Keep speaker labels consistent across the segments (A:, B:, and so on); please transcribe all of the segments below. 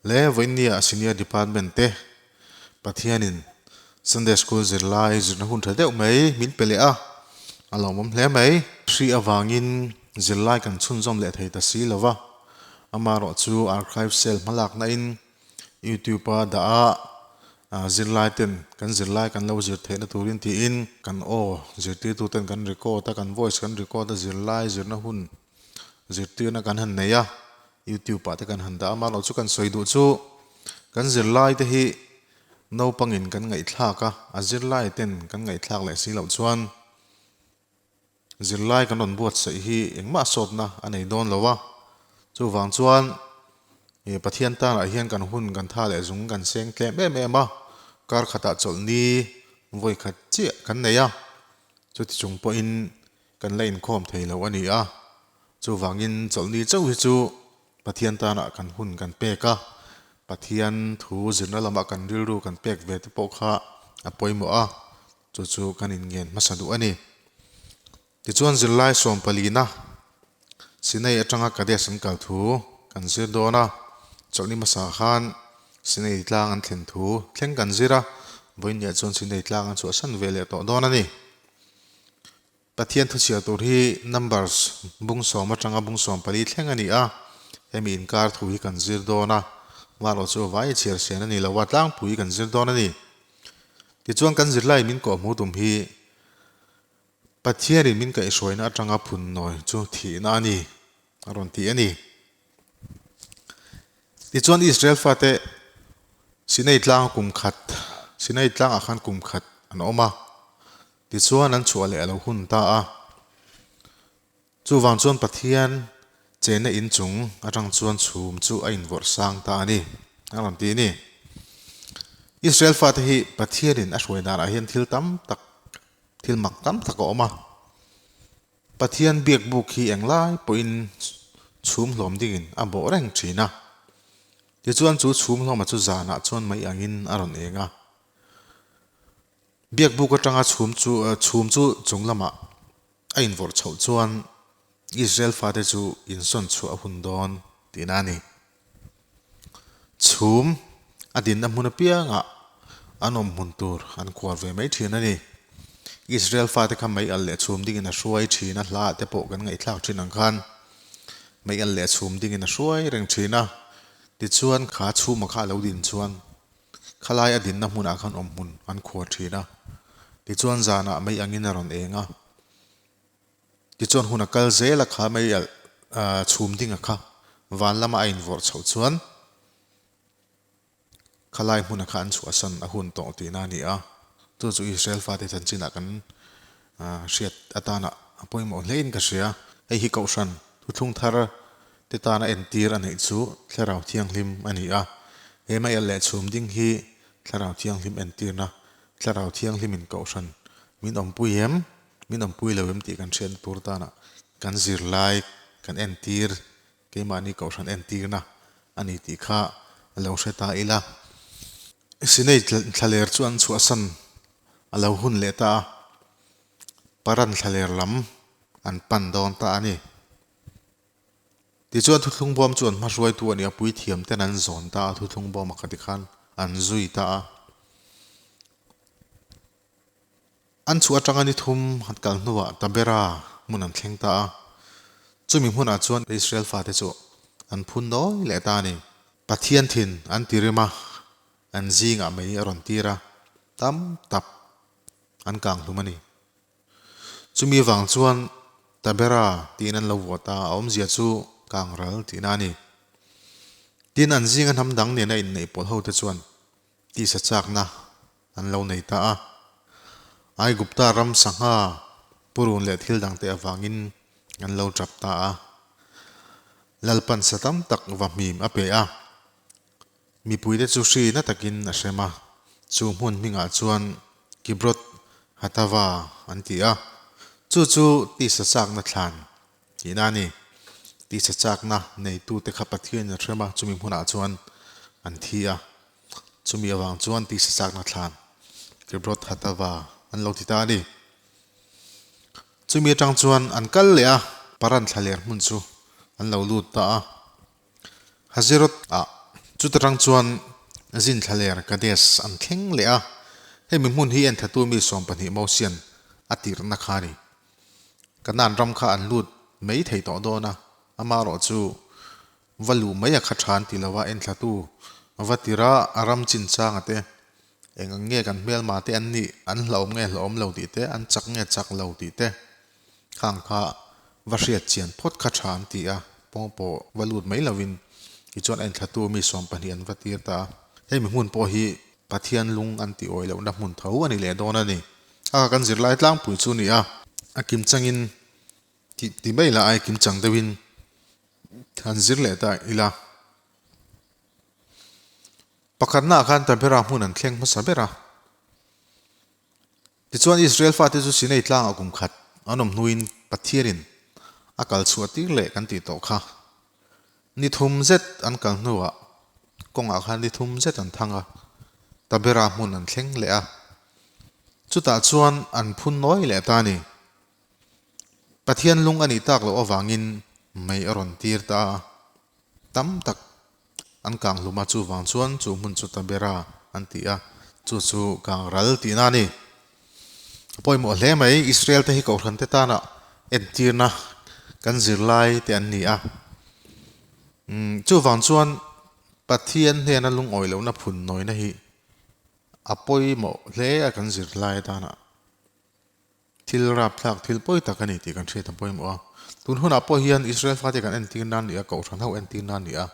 A: Le vawiinnia Senior Department te Pathianin Sunday School zirlai zirna hun tha deuh mai min pe leh a, a lawmawm hle mai. Hri avangin zirlai kan chhunzawm leh thei ta si lo va, amaherawh chu Archive Cell hmalakna in YouTube a dah a, zirlai ten kan zirlai kan lo zir theihna turin tiin kan aw zirtirtu ten kan record a, kan voice kan record a zirlai zirna hun zirtirna kan han nei a, YouTube ah te kan han dah a, mahlo chu kan sawi duh chu kan zirlai te hi naupangin kan ngaihthlak a, a zirlai ten kan ngaihthlak leh si loh chuan zirlai kan rawn buatsaih hi engmah sawtna a nei dawn lo a, chuvang chuan ih Pathian tanah hian kan hun kan tha leh zung kan seng tlem em em a, kar khatah chawlhni vawi khat chiah kan nei a, chuti chung pawhin Kan la inkhawm thei lo a ni a, chuvangin chawlhni chauh hi chu Pathian tanah kan hun kan pek a, Pathian thu zirna lamah kan rilru kan pek ve te pawh kha a pawimawh a, chu chu kan inngen hmasa duh a ni. Tichuan zirlai sawmpalina Sinai atanga Kadesh an kal thu kan zir dawn a, chawlhni hmasa khan Sinai tlang an thlen thu thleng kan zir a, vawiinniah chuan Sinai tlang an chhuahsan ve leh tawh dawn a ni. Pathian thuchhiah tur hi Numbers bung sawm atanga bung 14 thleng a ni a, hemi inkar thu hi kan zir dawn a, marawh chu vai chhiar sian a ni lo a, tlangpui kan zir dawn a ni. Tichuan kan zirlai min kawhhmuh tum hi Pathianin min kaihhruaina atanga phun nawi chu thihna a ni, a rawn ti a ni. Tichuan Israel fate Sinai tlang kum khat, Sinai tlangah khan kum khat an awm a. Tichuan an chhuah leh a lo hun ta a. Chuvang chuan Pathian chenna in chung atang chuan chhum chu a invawrh sang ta a ni, a rawn ti a ni. Israel fate hi Pathianin a hruai danah hian thil tam tak, thil mak tam tak a awm a. Pathian biak buk hi englai pawhin chhum hlawm dingin a bawh reng thin a. Tichuan chu chhum hlawma chu zanah chuan mai angin a rawn eng a. Biak buk atanga chhum chu chhum chu chung lamah a invawrh chhoh chuan Israel fate chu insawn chhuah a hun dawn tihna a ni. Chhum a dinna hmun apiangah an awm hmun tur an khuar ve mai thin a ni. Israel fate kha mei al leh chhum dingin a hruai thin a, hla ah te pawh kan ngaihthlak thin ang khan mei al leh chhum dingin a hruai reng thin a, tichuan kha chhuma kha a lo din chuan Khalai a dinna hmunah khan awm hmun an khuar thin a, tichuan zanah mei angin a rawn eng a, tichuan hun a kal zel a kha mei alh chhum ding a kha van lama a invawrh chhoh chuan khalai hmuna kha an chhuahsan a hun tawh tihna a ni a, chu chu Israel fate chanchinah kan hriat atana a pawimawh hlein ka hria. Hei hi Kohhran thuthlung thar te tana entir a neih chu Thlarau Thianghlim a ni a. He meialh leh chhum ding hi Thlarau Thianghlim entirna, Thlarau Thianghlimin Kohhran min awmpui em, min awmpui lo em tih kan hriatna tur tana kan zirlai kan entir, keimahni Kohhran entirna a ni tih kha lo hre ta ila. Sinai thlaler chu an chhuahsan a lo hun leh ta a, Paran thlaler lam an pan dawn ta a ni. Tichuan thuthlung bawm chu an hmahruaitu a ni a, puithiam ten an zawn ta a, thuthlung bawm a khati khan an zui ta a. An chhuah atanga ni thum an kal hnuah Tabera hmun an thleng ta a, chumi hmunah chuan Israel fate chu an phun nawi leh ta a ni. Pathian thin an ti rim a, an zingah mei a rawn tir a, tam tak an kang hlum a ni. Chumi vang chuan Tabera tiin an lo vuah ta a, awmzia chu kangral tihna a ni. Tin, an zinga hnam dang nena inneih pawlh hote chuan tisa chakna an lo nei ta a. Aigupta ram sangha purun leh thil dangte avangin an lo tap ta a. Lalpan sa tam tak va hmim a pe a. Mipuite chu hri na takin a hrem a, chu hmun hmingah chuan Kibroth Hatava an ti a, chu chu tisa chakna thlan tihna a ni. Tisa chakna neitute kha Pathianin a hrem a, chumi hmunah chuan an thi a, chumi avang chuan tisa chakna thlan Kibroth Hatava an lo ti ta a ni. Chumi atang chuan an kal leh a, Paran thlaler hmun chu an lo lut ta a. Hazeroth ah Chuta tang chuan zin thlaler Kadesh an thleng leh a, hemi hmun hi enthatu mi 12 Mosian a tirhna kha a ni. Kanaan ram kha an lut mai thei tawh dawn a, amaherawh chu va luh mai a kha tha an ti lo a, enthlatu va tira a ram chinchanga te eng ang nge kan hmelma te an nih, an hlauhawm nge hlauhawm lo tih te, an chak nge chak lo tih te khang kha va hriat chian phawt kha tha an ti a, pawngpaw va lut mai lovin tichuan a inthlatu mi 12 an va tir ta a. Hemi hmun pawh hi Pathian lung an tih awih lohna hmun tho a ni leh dawn a ni. A kan zirlai tlangpui chu a ni a, a kimchangin tih ti mai la ai kimchang deuhin han zir leh ta ila. Pakhatnaah khan Tabera hmun an thleng hmasa ber a. Tichuan Israel fate chu Sinai tlangah kum khat an awm hnuin Pathianin a kal chhuah tir leh kan tih tawh kha. Ni thum zet an kal hnuah kawngah khan ni thum zet an thang a, Tabera hmun an thleng leh a. Chutah chuan an phun nawi leh ta a ni. Pathian lung a nih tak loh avangin mei a rawn tir ta a. Tam tak an kang hlum a, chuvang chuan chu hmun chu Tabera an ti a, chu chu kang ral tihna a ni. A pawimawh hle mai, Israel te hi Kohhran te tana entirna kan zirlai te an ni a. Chuvang chuan Pathian hnena lungawi lohna phun nawina hi a pawimawh hle a kan zirlai atana. Thil rapthlak, thil pawi tak a ni tih kan hriat a pawimawh a. Tun hunah pawh hian Israel fate kan entir nan ni a, Kohhran ho entir nan ni a.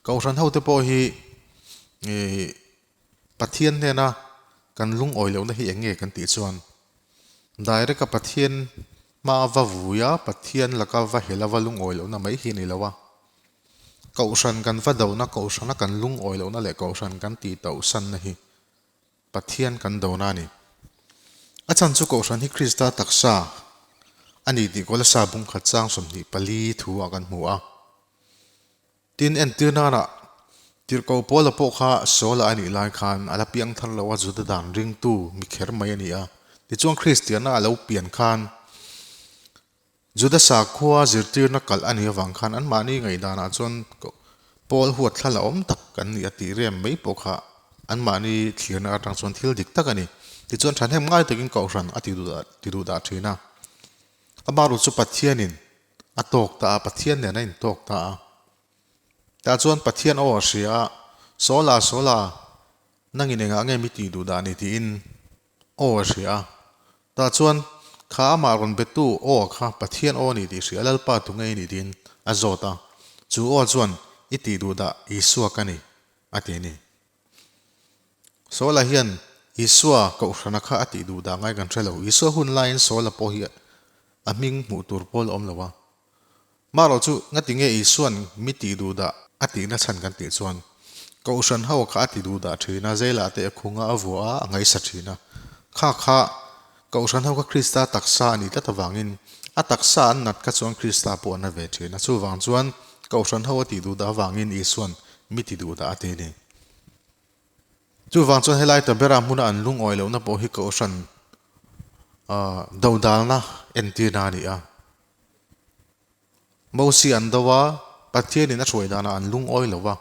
A: Kohhran hote pawh hi Pathian hnena kan lungawi lohna hi eng nge kan tih chuan direct a Pathian hma va vui a, Pathian laka va hel a va lungawi lohna mai hi a ni lo a. Kohhran kan va dona, Kohhrana kan lungawi lohna leh Kohhran kan tih tauhsanna hi Pathian kan dona a ni. A chhan chu Kohhran hi Krista taksa a ni tih Kolasa bung khat chang 24 thu ah kan hmu a. Tin, entir nanah Tirhkoh Paula pawh kha Saula a nih lai khan a la piang thar lo a, Juda dan ringtu mi kher mai a ni a. Tichuan Kristiana a lo pian khan Juda sakhua zirtirna kalh a nih avang khan anmahni ngaihdanah chuan Paul huat thla la awm tak an nih a tih rem mai pawh kha anmahni thlirna atang chuan thil dik tak a ni. Tichuan thahnem ngai takin Kohhran a ti duh dah thin a. Amaherawhchu chu Pathianin a tawk ta a, Pathian nen a intawk ta a. Tah chuan Pathian aw a hria a, Sawla, Sawla, nangin engah nge mi tih duh dah ni tiin aw a hria a. Tah chuan, Kha amah rawn betu aw kha Pathian aw a ni tih hria, Lalpa tu ngei a ni tiin a zawt a. Chu aw chuan, I tih duh dah Isua ka ni, a ti a ni. Saula hian Isua Kohhrana kha a tih duh dah ngai kan hre lo. Isua hun laiin Saula pawh hi a hming hmuh tur pawl a awm lo a. Marawh chu ngati nge Isua'n mi tih duh dah a tihna chhan kan tih chuan, Kohhran ho kha a ti duh dah thin a, Zeilah te a khung a, a vuah a, a ngaihsa thin a. Kha kha Kohhran ho kha Krista taksa a nih tlat avangin a taksa an nat kha chuan Krista pawh a na ve thin a. Chuvang chuan Kohhran ho a tih duh dah avangin Isua'n mi ti duh dah a ti a ni. Chuvang chuan helai ta bera hmuna an lungawi lohna pawh hi Kohhran dodalna entirna a ni a. Mosi an do a, Pathianin a hruai danah an lungawi lo va,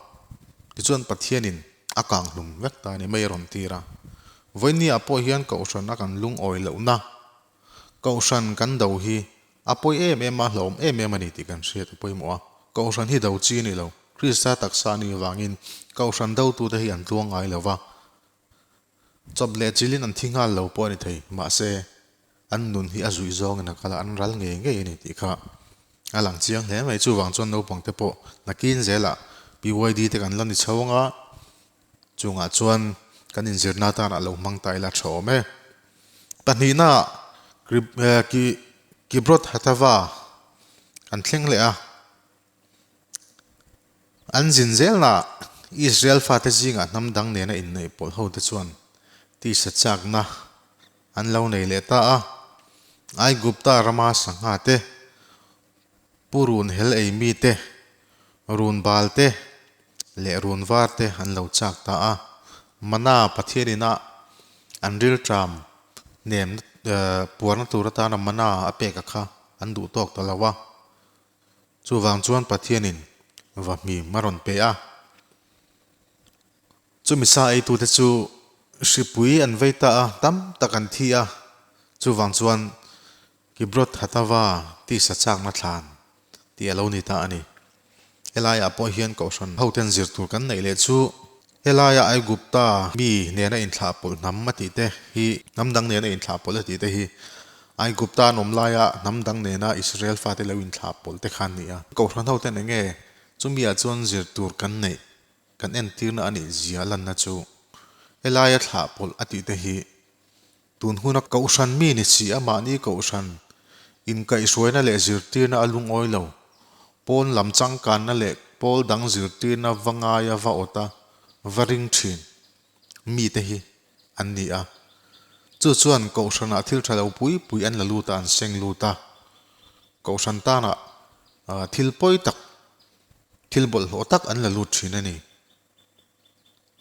A: tichuan Pathianin a kang hlum vek ta a ni mai a rawn tir a. Vawinia pawh hian Kohhran a kan lungawi lohna, Kohhran kan do hi a pawi em em a, hlauhawm em em a ni tih kan hriat a pawimawh a. Kohhran hi do chi a ni lo, Krista taksa a nih avangin Kohhran dotute hi an tluang ngai lo va, Chawp leh chilin an thi nghal lo pawh a ni thei, mahse, an nun hi a zuih zawngin a kal a, an ral ngei ngei a ni tih kha a lang chiang hle mai. Chuvang chuan naupang te pawh nakin zelah PYD te kan la ni chho anga, chungah chuan kan inzirna atan a lo hmang ta ila tha awm e. Pahnihna Kibrot Hatava an thleng leh a. An zin zelnaah Israel fate zingah hnam dang nena inneih pawlh hote chuan tisa chakna an lo nei leh ta a. Aigupta rama sangha te, pu run hel ei mi te, run bal te leh run var te an lo chak ta a. Mana Pathian inah an rilṭam hnem puarna tur atana mana a pek a kha an duh tawk ta lo a. Chuvang chuan Pathianin va hmim a rawn pe a. Chumi sa eitute chu hripui an vei ta a, tam tak an thi a, chuvang chuan Kibrot Hatava tisa chakna thlan tih a lo ni ta a ni. Helaiah pawh hian Kohhran hoten zir tur kan neih leh chu helaia Aigupta mi nena inthlah pawlh hnam a tih te hi hnam dang nena inthlah pawlh a tih te hi Aigupta an awm laia hnam dang nena Israel fate lo inthlah pawlh te kha an ni a. Kohhran hoten eng nge chumiah chuan zir tur kan neih kan entirna a nih zia lanna chu helaia thlah pawlh a tih te hi Tun huna Kohhran mi ni si a mahni Kohhran inkaihhruaina leh zirtirna a lungawi lo. Pawn lam changkanna leh pawl dang zirtirna va ngaia va awt a, va ring thin mite hi an ni a. Chu chuan Kohhranah thil tha lo pui pui an la lut a, an seng lut a. Kohhran tanah thil pawi tak, thil bawlhhlawh tak an la lut thin a ni.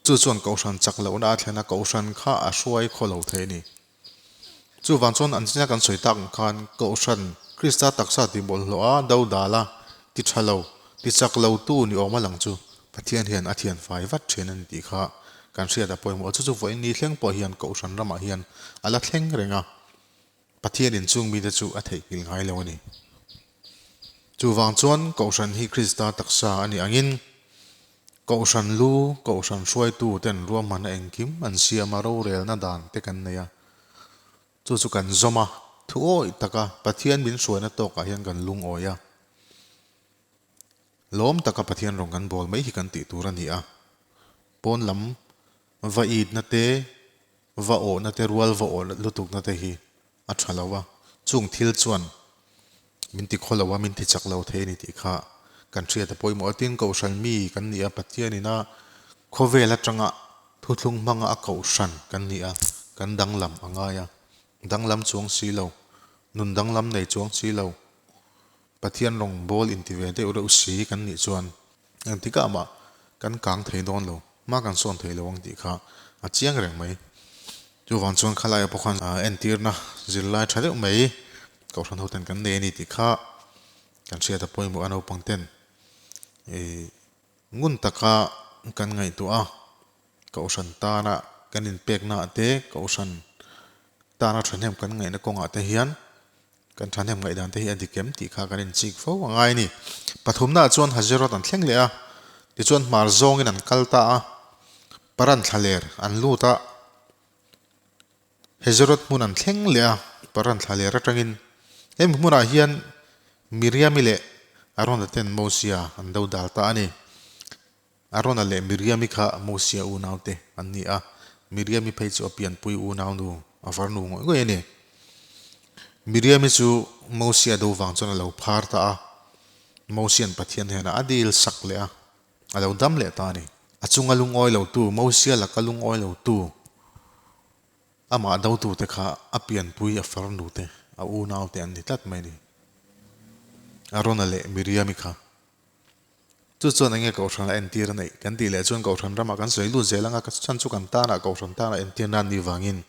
A: Chu chuan Kohhran chak lohna a thlen a, Kohhran kha a hruai khaw lo thei a ni. Chuvang chuan an china kan sawi tak ang khan Kohhran Krista taksa ti bawlhhlawh a, do dal a, ti tha lo, ti chak lo tu ni awm a lang chu Pathian hian a thian fai vat thin a ni tih kha kan hriat a pawimawh. Chu chu vawiin ni thleng pawh hian Kohhran ramah hian a la thleng reng a, Pathian inchung mite chu a theihnghilh ngai lo a ni. Chuvang chuan Kohhran hi Krista taksa a nih angin Kohhran lu, Kohhran hruaitu ten ruahmanna engkim an siam a, rorelna dan te kan nei a. Chu chu kan zawm a, thu awih taka Pathian min hruaina tawkah hian kan lungawi a. Lawm taka Pathian rawn kan bawl mai hi kan tih tur a ni a. Pawn lam va itna te, va awhna te, rual va awh lutukna te hi a tha lo a, chung thil chuan min ti khaw lo a, min ti chak lo thei a ni tih kha kan hriat a pawimawh a. Tin, Kohhran mi kan ni a, Pathianin a khawvel atanga thuthlung hmanga a kohhran kan ni a, kan danglam a ngai a, danglam chuang si lo, nun danglam nei chuang si lo, Pathian rawngbâwl inti ve deuh reuh si kan nih chuan engtikah mah kan kang thei dawn lo, hma kan sawn thei lo ang tih kha a chiang reng mai. Chuvang chuan khalaia pawh khan entirna zirlai tha deuh mai Kohhran hoten kan nei a ni tih kha kan hriat a pawimawh a naupang ten ngun taka kan ngaihtuah a, Kohhran tana kan inpekna ah te, Kohhran tana thahnem kan ngaihna kawngah te hian Kan thahnem ngaihdan te hi a dik em tih kha kan inchik fo a ngai a ni. Pathumnaah chuan Hazeroth an thleng leh a, tichuan hmar zawngin an kal ta a, Paran thlaler an lut a, Hazeroth hmun an thleng leh a, Paran thlaler atangin hemi hmunah hian Miriami leh Arona ten Mosia an do dal ta a ni. Arona leh Miriami kha Mosia unaute an ni a, Miriami phei chu a pianpui unaunu a varnu ngawih ngawih a ni. Miriami chu Mosia do vang chuan a lo phar ta a, Mosia'n Pathian hnenah a dil sak leh a, a lo dam leh ta a ni. A chunga lungawi lotu, Mosia laka lungawi lotu, amah dotute kha a pianpui a farnute, a unaute an ni tlat mai a ni. Arona leh Miriami kha. Chu chuan enge Kohhran a entir a neih kan tih leh chuan Kohhran ramah kan sawi lut zel anga ka chhan chu kan tanah Kohhran tana entir nan ni vangin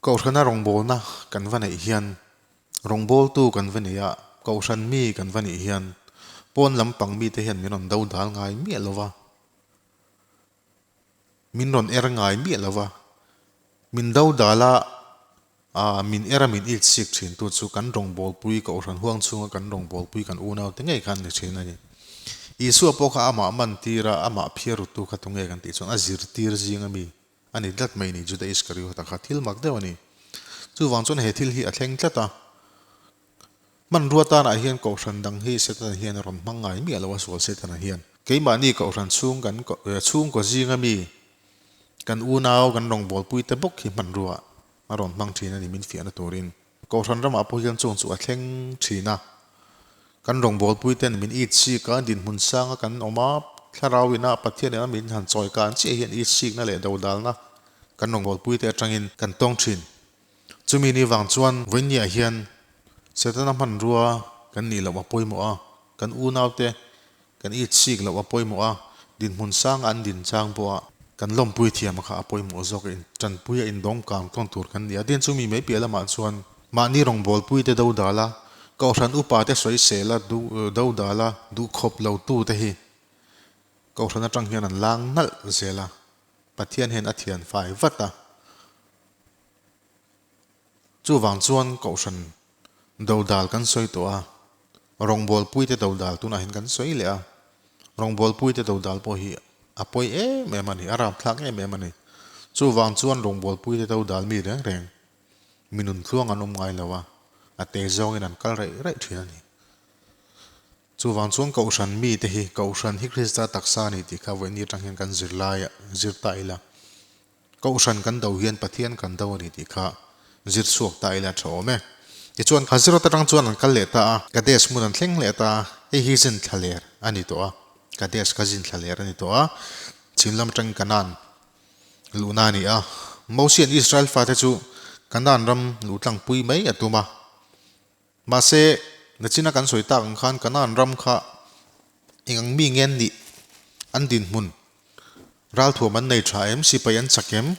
A: Kohhrana rawngbawlna kan va neih hian rawngbawltu kan va neih a, Kohhran mi kan va nih hian pawn lampang mite hian min rawn do dal ngai miah lo va, min rawn er ngai miah lo va, min do dal a A, min era min it sik thin tu chu kan rawngbawlpui Kohhran huang chhunga kan rawngbawlpui kan unau te ngei kha an ni thin a ni. Isua pawh kha amah man tir a, amah phiar rutu kha tunge kan tih chuan a zirtir zing a mi a ni tlat mai ni Juda Iskariota kha thil mak deuh a ni. Chuvang chuan he thil hi a thleng tlat a. Hmanrua tanah hian Kohhran dang hi Setana hian a rawn hmang ngai miah lo a sual Setana hian. Keimahni Kohhran chhung kan chhungkaw zinga mi kan unau kan rawngbawlpui te bawk hi hmanrua a rawn hmang thin a ni min fiahna turin. Kohhran ramah pawh hian chung chu a thleng thin a. Kan rawngbawlpui ten min it sik a, dinhmun sanga kan awm a, thlarau ina Pathian ina min han chawi kan chiah hian it sikna leh dodalna kan rawngbawlpui te atangin kan tawng thin. Chumi ni vang chuan vawiinniah hian Setana hmanrua kan nih loh a pawimawh a, kan unaute kan it sik loh a pawimawh a, dinhmun sanga an din chang pawha kan lawmpui thiam kha a pawimawh zawk a, tanpui a indawng kang tawn tur kan ni a. Tin, chumi mai piah lamah chuan mahni rawngbawlpuite do dal a, kohhran upate sawisel a, do dal a, duhkhawp lo tute hi. Kohhran atang hian an lang nalh zel a, Pathian hian a thian fai vat a. Chuvang chuan Kohhran dodal kan sawi tawh a, rawngbawlpuite dodal tunah hian kan sawi leh a. Rawngbawlpuite dodal pawh hi a pawi em em a ni, a rapthlak em em a ni. Chuvang chuan rawngbawlpuite dodal mi reng reng mi nun tluang an awm ngai lo a, a te zawngin an kal raih raih thin a ni. Chuvang chuan Kohhran mite hi Kohhran hi Krista taksa a ni tih kha vawiin atang hian kan zir lai a, zir ta ila. Kohhran kan do hian Pathian kan do a ni tih kha zir chhuak ta ila tha awm e. Tichuan Hazeroth atang chuan an kal leh ta a, Kadesh hmun an thleng leh ta a, hei hi zin thla ler a ni tawh a, Kadesh kha zin thla ler a ni tawh a, chhim lam atangin Kanaan luhna a ni a. Mosian Israel fate chu Kanaan ram luhtlangpui mai a tum a. Mahse, nachina kan sawi tak ang khan Kanaan ram kha eng ang mi nge an nih? An dinhmun ralthuam an nei tha em? Sipai an chak em?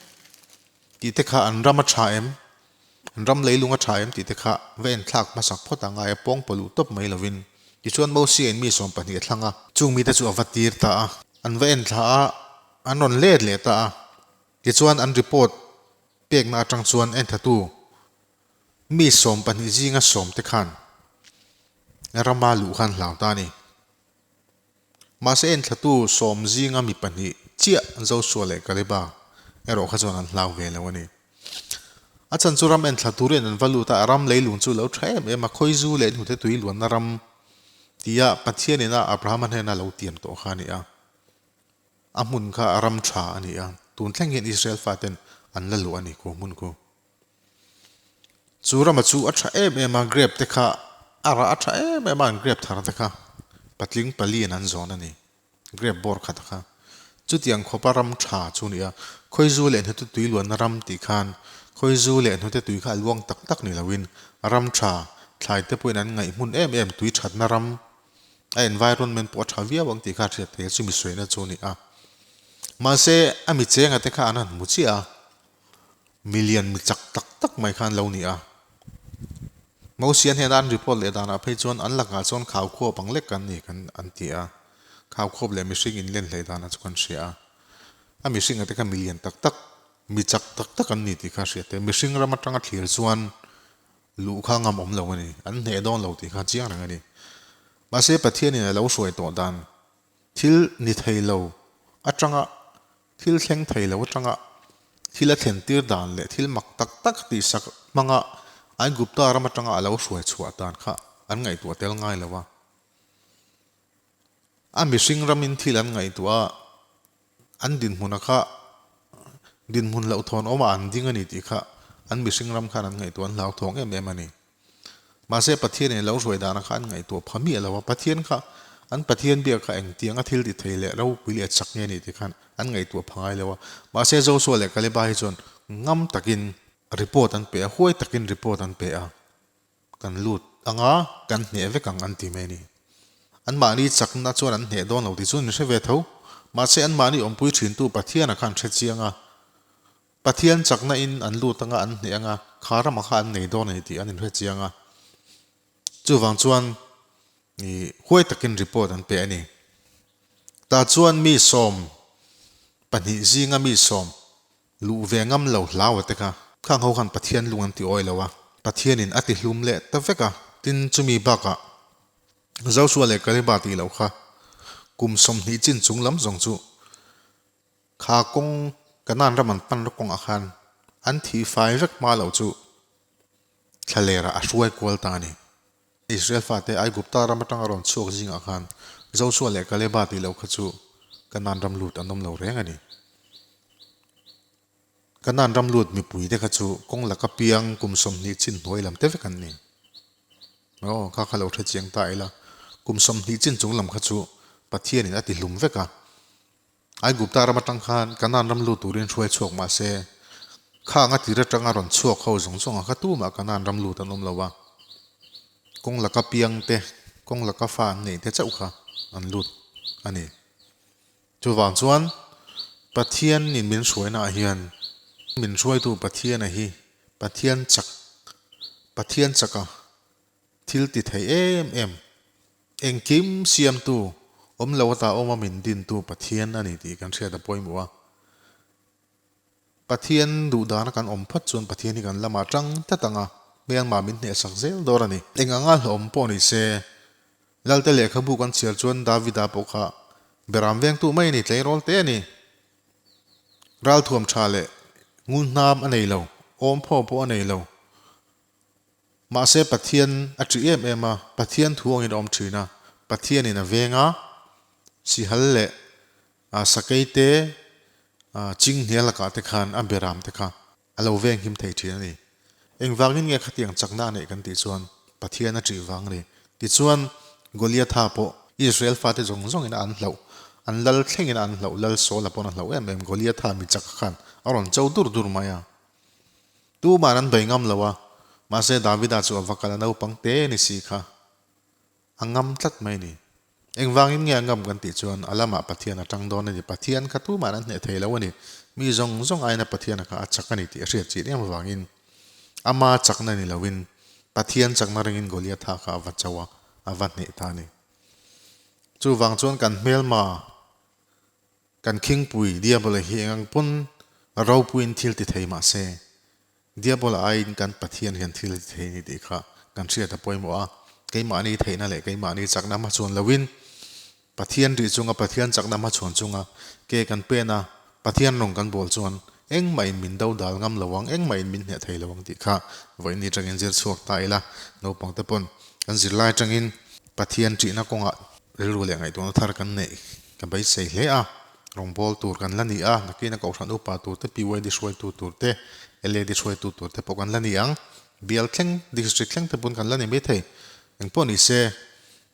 A: Tih te kha an ram a tha em? An ram leilung a tha em? Tih te kha va enthlak hmasak phawt a ngai a, pawng pawluh tawp mai lovin. Tichuan Mosia in mi 12 a thlang a. Chung mite chu a va tir ta a. An va enthla a, an rawn let leh ta a. Tichuan an report pekna atang chuan enthatu Mi 12 zinga sawm te khan rama luh khan hlau ta a ni. Mahse enthlatu sawm zinga mi pahnih chiah Joshua leh Kaleba erawh kha chuan an hlau ve lo a ni. A chhan chu ram enthla turin an va lut a, a ram leilung chu lo tha em em a, khawizu leh hnute tui luanna ram tia Pathian ina Abrahama hnena lo tiam tawh kha a ni a. A hmun kha a ram tha a ni a, tun thleng hian Israel faten an la luh a ni khu hmun khu. Chu rama chu a tha em em a, grape te kha a rah a tha em em a, an grape thar te kha patling palian an zawn a ni, grape bawr khat kha. Chutiang khawpa ram tha chu a ni a, Khawizu leh hnute tui luanna ram tih khan Khawizu leh hnute tui kha a luang tak tak ni loin ram tha, thlai te pawhin an ngaih hmun em em tui thatna ram, a environment pawh a tha viau ang tih kha a hriat theih a, chumi sawina chu a ni a. Mahse, a mi chenga te kha an han hmu chiah a. Milian mi chak tak tak mai kha an lo ni a. Mosian hian an report leh danah phei chuan an lakah chuan khau khuap ang lek kan ni kan an ti a. Khau khuap leh mihring inlen hlei danah chu kan hria a. A mihringa te kha milian tak tak, mi chak tak tak an ni tih kha hriat theih. Mihring ram atanga thlir chuan luh kha ngam awm lo a ni. An hneh dawn lo tih kha chiang reng a ni. Mahse Pathianin a lo hruai tawh dan thil ni thei lo atanga Thil thleng thei lo atanga thil a thlen tir dan leh thil mak tak tak tihsak hmanga Aigupta ram atanga a lo hruai chhuah dan kha an ngaihtuah tel ngai lo a. A mihring ramin thil an ngaihtuah a, an dinhmuna kha dinhmun hlauhthawn awmah an ding a ni tih kha an mihring ram khan an ngaihtuah an hlauthawng em em a ni. Mahse Pathian in lo hruai dana kha an ngaihtuah pha miah lo a, Pathian kha an Pathian biak kha engtiang a thil ti thei leh ropui leh chak nge ni tih khan an ngaihtuah pha ngai lo a. Mahse Joshua leh Kaleba hi chuan ngam takin report an pe a, huai takin report an pe a, kan lut anga kan hneh vek ang an ti mai a ni. Anmahni chakna chuan an hneh dawn lo tih chu an hre ve tho. Mahse anmahni awmpui thintu Pathiana kha an hre chiang a, Pathian chakna in an lut anga an hneh anga kha ramah kha an nei dawn a ni tih an inhre chiang a. Chuvang chuan i huai takin report an pe a ni. Tah chuan mi 12 zinga mi sawm luh ve ngam lo hlau a te kha. Khang ho khan Pathian lung an ti awi lo a, Pathianin a ti hlum leh ta vek a. Tin, chumi bakah Joshua leh Kaleba tih loh kha kum 20 chin chung lam zawng chu Kha kawng Kanan ram an pan kawngah khan an thih fai vek hma loh chu thlalerah a hruai kual ta a ni. Israel fate Aigupta ram atanga rawn chhuak zingah khan Joshua leh Kaleba tih loh kha chu Kanan ram lut an awm lo reng a ni. Kanan ram lut mipuite kha chu kawng laka piang kum 20 chin hnuai lam te vek an ni. Aw, kha kha lo hre chiang ta ila, kum 20 chin chung lam kha chu Pathianin a ti hlum vek a. Aigupta ram atang khan Kanaan ram lut turin hruai chhuak mah se, khang a tir atanga rawn chhuak ho zawng zawng a kha tumah Kanaan ram lut an awm lo a. Kawng laka piang te, kawng laka fa an neih te chauh kha an lut a ni. Chuvang chuan Pathian in min hruaina ah hian min hruaitu Pathian a hi Pathian chak, Pathian chaka thil ti thei em em, engkim siamtu, Awm lo ata awma min dintu Pathian a ni tih kan hriat a pawimawh a. Pathian duh dana kan awm phawt chuan Pathian hi kan lamah tang tlat ang a, hmelmah min hnehsak zel dawr a ni. Eng anga hlawhawm pawh ni se, Lalte lehkhabu kan chhiar chuan Davida pawh kha beram vengtu mai a ni, tleirawl te a ni. Ralthuam tha leh ngun hnam a nei lo, awm phaw pawh a nei lo. Mahse Pathian a ṭih em em a, Pathian thu angin a awm ṭhin a, Pathianin a veng a, sihal leh sakei te, chinghnia lakah te khan a beram te kha a lo veng him thei ṭhin a ni. Engvangin nge khatiang chakna a neih kan tih chuan Pathian a ṭih vang a ni. Tichuan Goliatha pawh Israel fate zawng zawngin a an hlauh, an lal thlengin a an hlauh, lal Saula pawn a hlauh em em, Goliatha mi chak khan a rawn cho dur dur mai a. Tuman an bei ngam lo a, mahse Davida chu a va kal a, naupang te ni si kha a ngam tlat mai ni. Engvangin nge a ngam kan tih chuan a lamah Pathian a tang dawn a ni, Pathian kha tuman an hneh thei lo a ni, mi zawng zawng aiin a Pathian a kha a chak a ni tih a hriat chin em avangin ama chakna ni loin Pathian chakna ringin Goliatha kha a va cho a, a va hneh ta a ni. Chuvang chuan kan hmelma Kan khingpui Diabola hi eng ang pawn ropuiin thil ti thei mah se, Diabola aiin kan Pathian hian thil ti thei ni tih kha kan hriat a pawimawh a. Keimahni theihna leh keimahni chakna hmachhuan loin Pathian rih chunga Pathian chakna hmachhuan chunga ke kan pen a, Pathian rawng kan bawl chuan engmahin min do dal ngam lo ang, engmahin min hneh thei lo ang tih kha vawiin atangin zir chhuak ta ila, naupangte pawn kan zirlai atangin Pathian ṭihna kawngah rilru leh ngaihtuahna thar kan neih ka beisei hle a, rawngbâwl tur kan la ni a, nakina Kohhran upa tur te, PYD hruaitu tur te, LAD hruaitu tur te pawh kan la ni ang, bial thleng, district thleng te pawn kan la ni maithei. Engpawh ni se,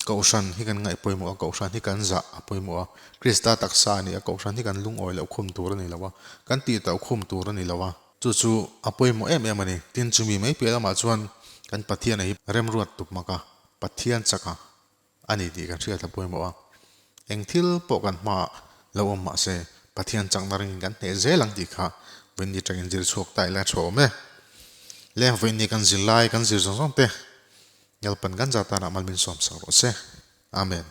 A: Kohhran hi kan ngaih pawimawh a, Kohhran hi kan zah a pawimawh a, Krista taksa a ni a, Kohhran hi kan lungawi loh khum tur a ni lo a, kan tih tauh khum tur a ni lo a, chu chu a pawimawh em em a ni. Tin, chumi mai piah lamah chuan kan Pathiana hi remruat tup mak a, Pathian chak a a ni tih kan hriat a pawimawh a, eng thil pawh kan hmaah lo awm mah se Pathian chakna ringin kan hneh zel ang tih kha vawiin atangin zir chhuak ta ila tha awm e. Leng vawiin ni kan zir lai kan zir zawng zawng te Ngelpan kan za tanah malmin sawm sak rawh se. Amen.